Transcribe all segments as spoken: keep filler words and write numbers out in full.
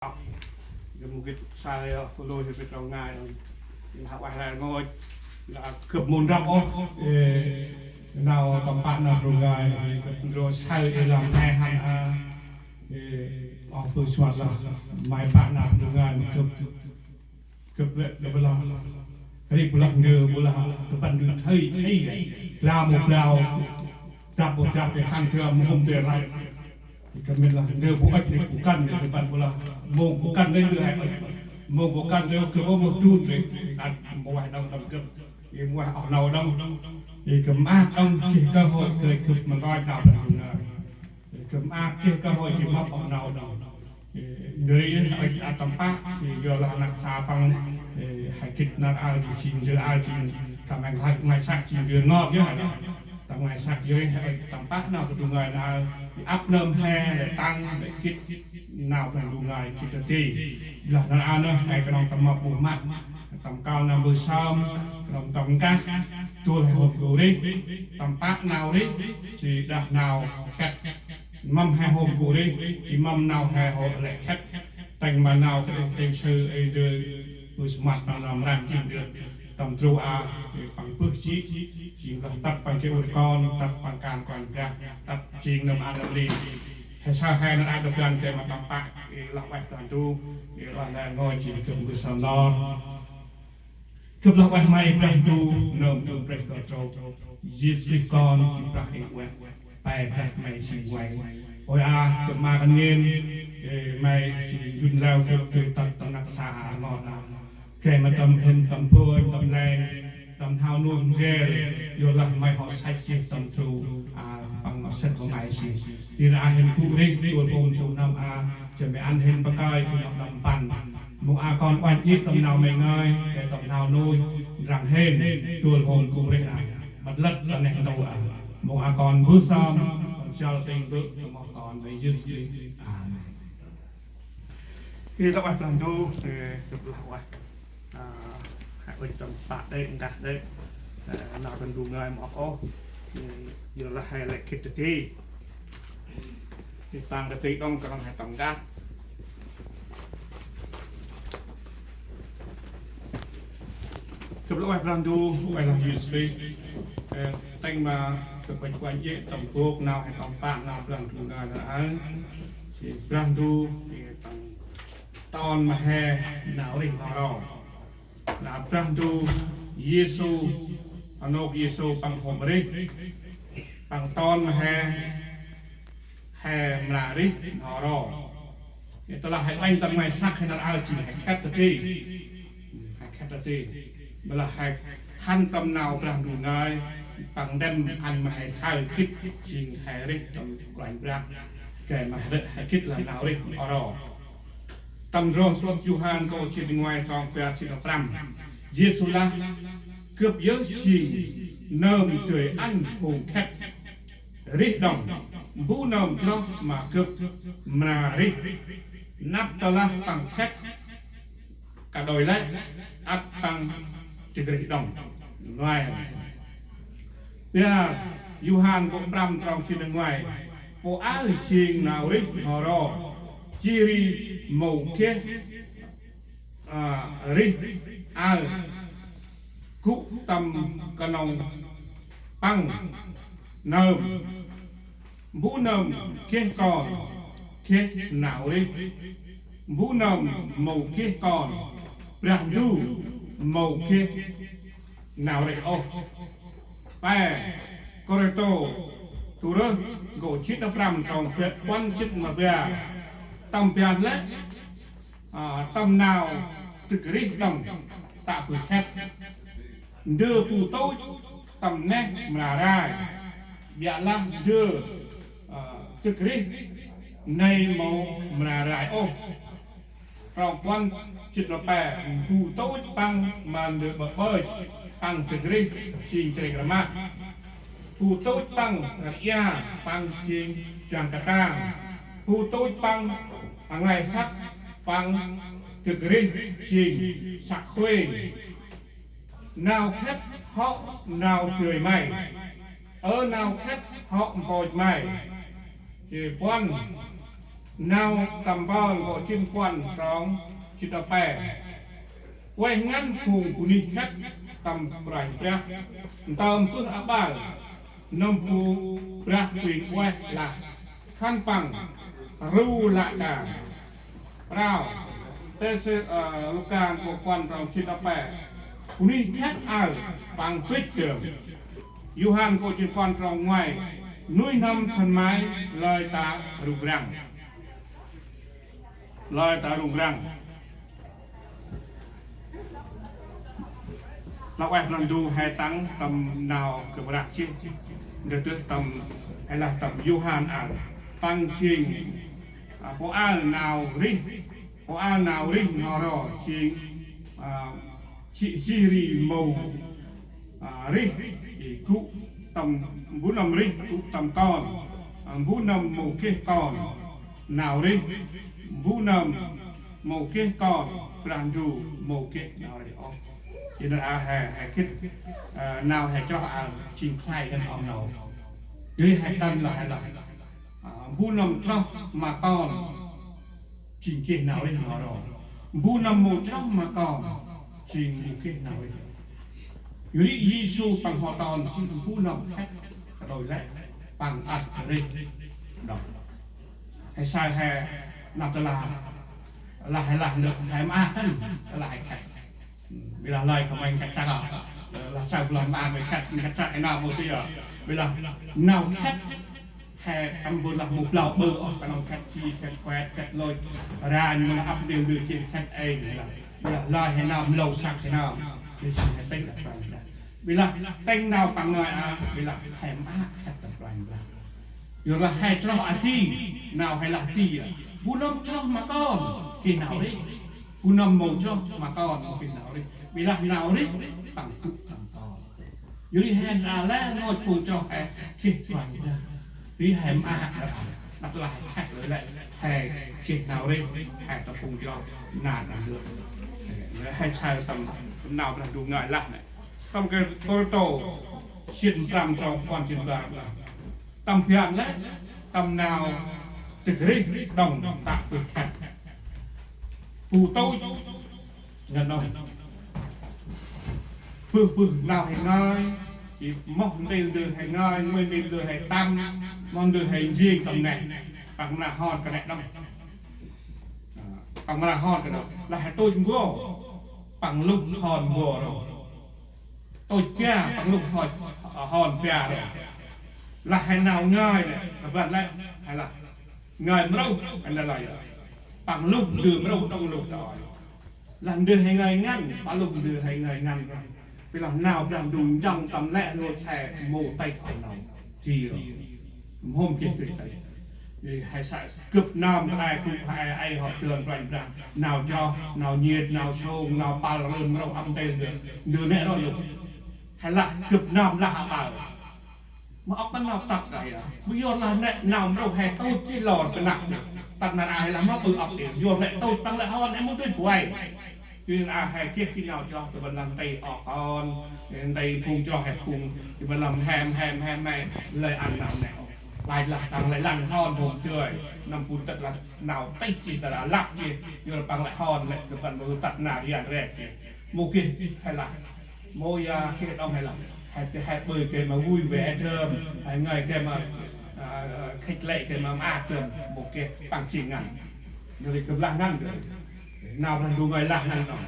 Gâp mâu gĭt sa lĕ, ơ, pô lô hê bê trong ngai, lah ueh lĕ ngôch, lah gâp mâu ndrăp ôh, ê, nau tâm pă nau Brunei ngơi, gâp ndrô saơ ê lam he hăn a, ê, oh bơ suat lah, may pă nau Brunei ngơi, gâp, gâp lĕ, gâp lah, ri bơ lah ndơ, bơ lah, gâp băn ndơ thây, thây, blau mâu blau, drăp mâu drăp, ê, hăn thưa mâu hôm tê rai. Ê, gâp mĭn lah, ndơ bu ăch ri bu kăn, ê, gâp băn bu lah, mông bu kăn, ê, ndơ hai ăch. Mông bu kăn, ê, gâp ƀu mâu dun, ê, ăn mâu ueh đŏng tâm gâp. Ê, mâu ueh oh nau đŏng. Ê, gâp maak đŏng, geh cơ hội, geh gâp mâu nkoch nau Brah Ndu ngơi. Ê, gâp maak, geh cơ hội, geh mâp oh nau đŏng. Ê, ndri ê, ơi, a, tâm pă, ê, yor lah anak sa păng, ê, he gĭt nar aơ, ê, jêng ndơ aơ, jêng tâm ngay, ngay săk, jêng ndơ ngot yơh. Tâm ngay săk yơh, ơi, tâm pă nau Brah Ndu ngơi nar aơ, ê, ăp nơm he, lĕ tăng, lĕ gĭt, nau Brah Ndu ngơi gĭt dadê. Lah nar aơ nơh, he knŏng tâm mâp ƀuh măt, tâm kơl nau mbơh sơm, knŏng tâm nkah, dôl he hôm gŭ rêh, tâm pă nau rêh, jêh đah nau khât. Mâm he hôm gŭ rêh, jêh mâm nau he hôm lĕ khât. Tâng ma nau kơt êng têng sư ê dơ, ƀư sơmăt ma nau mrăm jêng dơ. Tâm trô a, ê, păng bơh jêh, jêng lah tât păng geh ur kon, tât păng kan Kôranh Brah, tât jêng nơm ăn nơm ri. He saơ he nơm ăn nơm ri gay ma tâm pă, ê, lah ueh Brah Ndu, ê, lah lĕ ngơi jêng gâp mbơh sơm lor. Gâp lah ueh May Brah Ndu, nơm Ndu Brah Kôranh Yêsu Krist Kon, jêng Brah êng ueh, pe Brah May jêng vay. Ôi a, gâp ma kăn ngên, ê, May jêng njŭn leo gâp dơi tât tâm năk sa a rngot a. Gay ma tâm hên tâm phônh, tâm leng, tâm n'hao nôk ndrel, yor lah May hŏ săch jêh tâm trô a, păng mâu sĭt ma May jêh. Ri a hên gŭ rêh, dôl ƀon jô năm a, jêh May ăn hên pakơi, jêh nau đăm păn. Mông a kon uănh iê tâm nau May ngơi, gay tâm n'hao nôk, ndrăng hên, dôl hôm gŭ rêh a. Bât lât ta neh ntu a. Mông a kon mbơh sơm, kon jăl tĭng bơ̆, tâm moh Kon May Yêsu Krist. Amen. Ê, lah ueh Brah Ndu, ê, gâp lah ueh. A, he ŭch tâm pă đê̆, nkah đê̆. Ê, nau Brah Ndu ngơi mâu ôh. Ê, yor lah he lĕ gĭt dadê. Ê, păng dadê đŏng knŏng he tâm nkah. Gâp lah ueh Brah Ndu, ueh lah Yêsu Krist. Ê, tâng ma gâp uănh uănh iê tâm bôk nau he tâm pă nau Brah Ndu ngơi nar aơ. Jêh Brah Ndu, ê, păng ton ma he nau rêh n'ho ro. Lah Brah Ndu Yêsu, anôk Yêsu păng hôm rêh, păng ton ma he, he mra rêh n'ho ro. Ê, tơlah he uănh tâm ngay săk he nar aơ jêng he khât dadê. He khât dadê. Ƀiălah he hăn tâm nau Brah Ndu ngơi, păng ndăm ăn ma he saơ gĭt jêng he rêh tâm Kôranh Brah. Gay ma he rêh, he gĭt lah nau rêh n'ho ro. Tâm ndrŏng suôt Yôhan nkô̆ jê̆t nguay trong bar jê̆t prăm. Yêsu lah: Gâp yơh jêng nơm dơi ăn phung khât rêh đŏng. Mbu nơm chroh ma Gâp mra rêh. Nđâp tơlah păng khât kađôi lĕ, ăt păng dâk rêh đŏng. Nguay. Bar Yôhan nkô̆ prăm trong jê̆t nguay. Pô aơ jêng nau rêh n'ho ro, jêh ri mâu geh, a, rêh aơ gŭ tâm knŏng păng nơm. Mbu nơm geh Kon, geh nau rêh. Mbu nơm mâu geh Kon Brah Ndu mâu geh nau rêh ôh. Pe Kôrintô du rơh nkô̆ jê̆t prăm trong puăn jê̆t ma bar. Tâm ban lĕ, a, tâm nau dâk rêh đŏng tă bơh khât. Ndơ bu tôch tâm neh mra rai, ƀiălah ndơ, a, dâk rêh nây mâu mra rai ôh. Trong puăn jê̆t ma pe, bu tôch păng ma ndơ ƀơ̆ ƀơch, păng dâk rêh jêng chrêk rmah. Bu tôch păng rnha, păng jêng jang katang. Bu tôch păng ngay săk, păng dâk rêh jêng săk huêng. Nau khât hŏ nau dơi may. Ơ nau khât hŏ mpoch may. Jêh puăn, Nau Tâm Mpơl nkô̆ jê̆t puăn trong jê̆t pe. Ueh ngăn phung bunuyh khât tâm Kôranh Brah, ntơm bơh aƀaơ, nâm bu Brah Huêng Ueh lah, khân păng ru lă ka. Prao, Têsalônika nkô̆ puăn trong jê̆t pe. Bunuyh khât aơ păng bêch dơm. Yôhan nkô̆ jê̆t puăn trong nguay. Nuih n'hâm khân may lơi ta rŭng răng. Lơi ta rŭng răng. Lah ueh Brah Ndu he tăng tâm Nau Kơp Rah jêh. Ndơ dơh tâm, he lah tâm Yôhan aơ. Păng jêng, a, pô aơ nau rêh. Pô aơ nau rêh n'ho ro jêng, a, jêh, jêh ri mâu, a, rêh, i gŭ tâm, mbu nâm rêh gŭ tâm kon, a, mbu nâm mâu geh kon, nau rêh, mbu nâm mâu geh kon, Brah Ndu mâu geh nau rêh ôh. Jêh nơh a he, he gĭt, a, nau he chroh a jêng khlay ngăn oh nô. Jêh ri he tăn lah he lah, a, mbu nâm chroh ma kon, jêng geh nau rêh n'ho ro. Mbu nâm mâu chroh ma kon, jêng mâu geh nau rêh. Yor ri Yêsu păng hŏ ton jêng mbu nâm khât, kơt lôch lĕ păng ăt rêh đŏng. He saơ he năp tơ lah, lah he lah nơh he maak kan, tơ lah he khât. Bi lah lơi khân may khât săk a. Lah saơ blah maak may khât, khât săk he nau mâu ti a. Bi lah nau khât he tâm bơh lah mâu blau ƀư ôh, knŏng khât ji, khât kuet, khât lôch. Ranh mâu lah ăp ntil ndơ jêh khât êng lah. Bi lah lơi he nau mlâu săk he nau. Bi lah he tĭng lah Kôranh Brah. Bi lah tĭng nau păng ngơi a, bi lah he maak khât lah Kôranh Brah. Yor lah he chroh a di, nau he lah di a. Bu nâm chroh ma kon, geh nau rêh. Bu nâm mâu chroh ma kon, geh nau rêh. Bi lah nau rêh păng gŭ tâm kon. Yor ri he nđa lĕ rngôch phung chroh he geh Kôranh Brah. Ri he maak nđa, nđa lah he khât lơi lĕ he geh nau rêh, he tâm phung chroh na tâm ndơ. He saơ tâm nau Brah Ndu ngơi lah nê. Tâm Kôrintô jê̆t prăm trong puăn jê̆t bar. Tâm ban lĕ tâm nau dâk rêh đŏng tă bơh khât. Bu tôch ngăn oh. Bơh bơh nau he ngơi, i moh ntil ndơ he ngơi, ngơi ntil ndơ he tăm, moh ndơ he njêng tâm neh. Păng mra hon kơt neh đŏng. A, păng mra hon kơt neh đŏng. Lah he tôch mbô, păng lŭh hon mbô ro. Tôch pia, păng lŭh hon, hon pia ro. Lah he nau ngơi nê, tâm ban lĕ, he lah ngơi mrôh, he lah lơi. Păng lŭh ndơ mrôh đŏng lŭh ta ơi. Lah ndơ he ngơi ngăn, păng lŭh ndơ he ngơi ngăn ro. Bi lah nau Brah Ndu njŏng tâm lĕ rngôch he mâu têch oh nô. Jêh ro. Mhôm geh têch. Ri he saơ gâp nơm kơ ay gŭ he ay hŏ dơn Kôranh Brah. Nau chroh, nau nhiêt, nau sông, nau păl rơn mrôh ăp ntil ndơ. Ndơ nê ro lŭh. He lah gâp nơm lah aƀaơ. Ma ŏk ma nau tât kah a. Bu yor lah nê nau mrôh he tôch jêh lor kơnăp. Tât nar a he lah ma ƀư ŏk i. Yor lĕ tôch păng lĕ hon he mâu tôch buay. Yor nar a he geh jêh nau chroh tâm ban lah nti ŏk hon. Nti phung chroh he phung. Tâm ban lah hem hem hem he. Lơi ăn nau nê. Lơi lah tăng lơi lăng hon phung chroh. Nâm bu tât lah nau têch jêh ta lah lăp jêh. Yor păng lĕ hon lĕ tâm ban bu tât nar rian rek jêh. Mâu geh he lah. Mâu ya geh đŏng he lah. He, he ƀư geh ma vui vẻ dơm. He ngơi geh ma, a, khích lệ geh ma maak dơm. Mâu geh păng jêng ngăn. Yor ri gâp lah ngăn dơm. Nau Brah Ndu ngơi lah ngăn đŏng.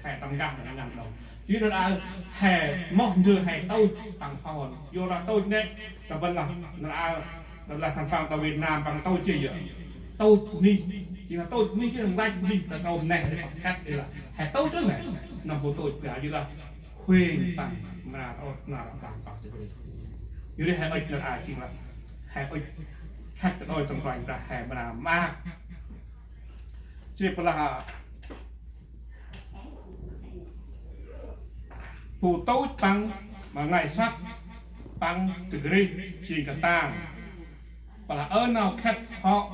He tâm gah lah ngăn đŏng. Jêh nar a he moh ndơ he tôch păng hon. Yor lah tôch nê. Tâm ban lah nar a Tâm ban lah khân păng ta Việt Nam păng tôch jêh yơh. Tôch bunuyh. Jêng lah tôch bunuyh jêh lah văch bunuyh ta trôm neh ri păng khât i lah. He tôch jêh nê. Nâm bu tôch pia jêh lah Huêng Păng mra ôh nar a păng păng jêh ri. Yor ri he ŭch nar a jêng lah he ŭch khât kơ đôi tâm Kôranh Brah he mra maak. Jêh păng lah bu tôch păng ma ngơi săk păng dâk rêh jêng katang. Păng lah ơ nau khât hŏ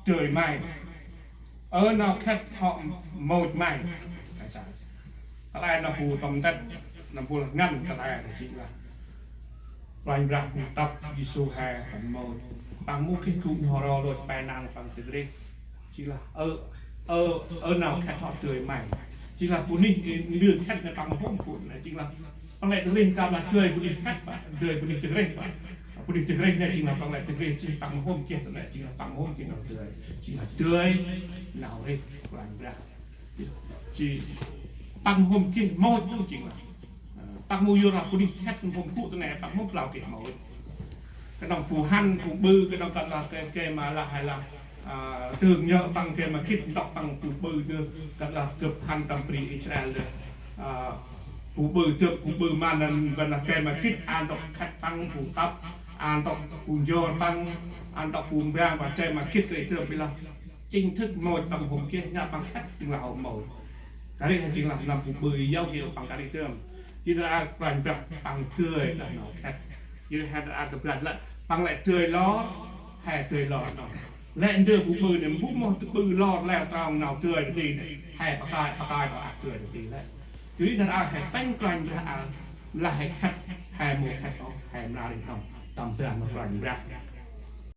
dơi may. Ơ nau khât hŏ môch may. Kăl e nâm bu tâm ntĭt, nâm bu lah ngăn kăl e jêng lah Kôranh Brah bu tât Yêsu he tâm môch. Păng mâu geh gŭ n'ho ro lôch pe nang păng dâk rêh. Jêng lah ơ, ơ, ơ nau khât hŏ dơi may. Jêng lah bunuyh, ơ, ndơ khât nê păng hôm gŭ nê, jêng lah păng lĕ dâk rêh kơp lah dơi bunuyh khât pă, dơi bunuyh dâk rêh pă. Bunuyh dâk rêh nê jêng lah păng lĕ dâk rêh, jêng păng hôm geh nê, jêng lah păng hôm geh nau dơi. Jêng lah dơi nau rêh Kôranh Brah. Jêng păng hôm geh môch, jêng lah, ơ, păng mâu yor lah bunuyh khât hôm gŭ ta nê, păng mâu blau geh môch. Knŏng bu hăn, bu ƀư, knŏng kơt lah gay, gay ma lah, hay lah, ơ, dơm nhơ păng gay ma gĭt, ntŭk păng bu ƀư dơm, kơt lah gâp hăn tâm bri Israel dơm. Ơ, bu ƀư dơm, bu ƀư ma nây, bân lah gay ma gĭt, a ntŭk khât păng bu tăp, a ntŭk bu njor păng, a ntŭk bu mbang, păng gay ma gĭt kơt dơm, bi lah chính thức môch păng hôm geh, nê păng khât jêng lah hôm môch. Kơt ri jêng lah năm bu ƀư yau yau păng kơt ri dơm. Jêh ri a Kôranh Brah păng dơi đah nau khât. Jêh ri he đah a kơ Brah lĕ păng lĕ dơi lor, he dơi lor nơh. Lĕ ndơ bu ƀư nê mbu moh dơi ƀư lor lĕ trong nau dơi ti nê. He pakai, pakai ta a dơi ti lĕ. Jêh ri đah a he tĭng Kôranh Brah a, lah he khât, he mâu khât ôh, he mra rêh nơh. Tâm ban ma Kôranh Brah.